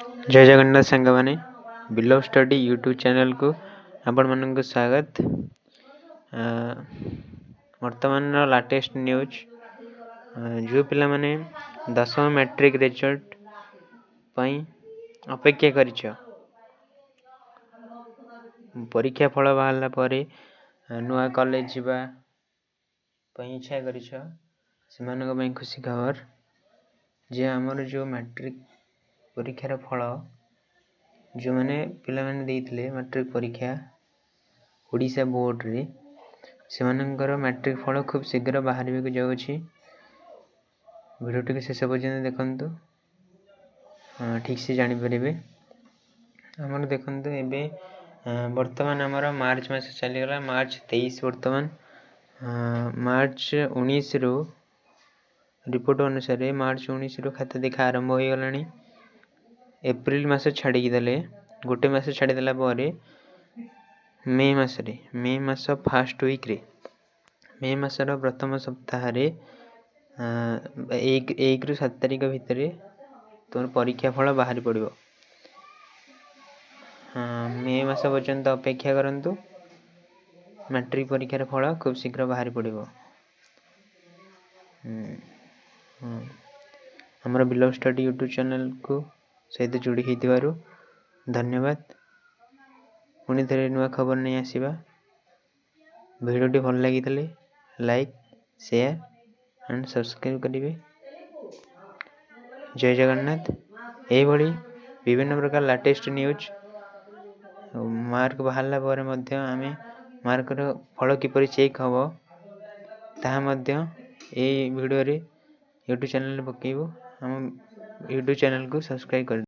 ଜୟ ଜଗନ୍ନାଥ ସାଙ୍ଗମାନେ, below study YouTube ଚ୍ୟାନେଲ୍କୁ ଆପଣମାନଙ୍କୁ ସ୍ୱାଗତ। ବର୍ତ୍ତମାନର ଲାଟେଷ୍ଟ ନ୍ୟୁଜ୍, ଯେଉଁ ପିଲାମାନେ ଦଶମ ମ୍ୟାଟ୍ରିକ୍ ରେଜଲ୍ଟ ପାଇଁ ଅପେକ୍ଷା କରିଛ, ପରୀକ୍ଷା ଫଳ ବାହାରିଲା ପରେ ନୂଆ କଲେଜ ଯିବା ପାଇଁ ଇଚ୍ଛା କରିଛ, ସେମାନଙ୍କ ପାଇଁ ଖୁସି ଖବର ଯେ ଆମର ଯେଉଁ ମ୍ୟାଟ୍ରିକ୍ ପରୀକ୍ଷାର ଫଳ, ଯେଉଁମାନେ ପିଲାମାନେ ଦେଇଥିଲେ ମାଟ୍ରିକ୍ ପରୀକ୍ଷା ଓଡ଼ିଶା ବୋର୍ଡ଼ରେ, ସେମାନଙ୍କର ମାଟ୍ରିକ୍ ଫଳ ଖୁବ୍ ଶୀଘ୍ର ବାହାରିବାକୁ ଯାଉଛି। ଭିଡ଼ିଓଟିକୁ ଶେଷ ପର୍ଯ୍ୟନ୍ତ ଦେଖନ୍ତୁ, ଠିକ୍ସେ ଜାଣିପାରିବେ। ଆମର ଦେଖନ୍ତୁ, ଏବେ ବର୍ତ୍ତମାନ ଆମର ମାର୍ଚ୍ଚ ମାସ ଚାଲିଗଲା, ମାର୍ଚ୍ଚ 23। ବର୍ତ୍ତମାନ ମାର୍ଚ୍ଚ 19ରୁ, ରିପୋର୍ଟ ଅନୁସାରେ ମାର୍ଚ୍ଚ 19ରୁ ଖାତା ଦେଖା ଆରମ୍ଭ ହୋଇଗଲାଣି। ଏପ୍ରିଲ ମାସ ଛାଡ଼ିକି ଦେଲେ, ଗୋଟେ ମାସ ଛାଡ଼ିଦେଲା ପରେ ମେ ମାସରେ, ମେ ମାସ ଫାଷ୍ଟ ୱିକ୍ରେ, ମେ ମାସର ପ୍ରଥମ ସପ୍ତାହରେ 1ରୁ 7 ତାରିଖ ଭିତରେ ତୁମର ପରୀକ୍ଷା ଫଳ ବାହାରି ପଡ଼ିବ। ମେ ମାସ ପର୍ଯ୍ୟନ୍ତ ଅପେକ୍ଷା କରନ୍ତୁ, ମାଟ୍ରିକ୍ ପରୀକ୍ଷାର ଫଳ ଖୁବ୍ ଶୀଘ୍ର ବାହାରି ପଡ଼ିବ। ଆମର ବିଲୋ ଷ୍ଟଡି ୟୁଟ୍ୟୁବ୍ ଚ୍ୟାନେଲ୍କୁ ସହିତ ଯୋଡ଼ି ହେଇଥିବାରୁ ଧନ୍ୟବାଦ। ପୁଣି ଥରେ ନୂଆ ଖବର ନେଇ ଆସିବା। ଭିଡ଼ିଓଟି ଭଲ ଲାଗିଥିଲେ ଲାଇକ୍, ସେୟାର ଆଣ୍ଡ ସବସ୍କ୍ରାଇବ୍ କରିବେ। ଜୟ ଜଗନ୍ନାଥ। ଏଇଭଳି ବିଭିନ୍ନ ପ୍ରକାର ଲାଟେଷ୍ଟ ନ୍ୟୁଜ୍, ମାର୍କ ବାହାରିଲା ପରେ ମଧ୍ୟ ଆମେ ମାର୍କର ଫଳ କିପରି ଚେକ୍ ହେବ ତାହା ମଧ୍ୟ ଏଇ ଭିଡ଼ିଓରେ ୟୁଟ୍ୟୁବ୍ ଚ୍ୟାନେଲ୍ରେ ପକାଇବୁ। ଆମ ୟୁଟ୍ୟୁବ୍ ଚ୍ୟାନେଲ୍କୁ ସବସ୍କ୍ରାଇବ୍ କରି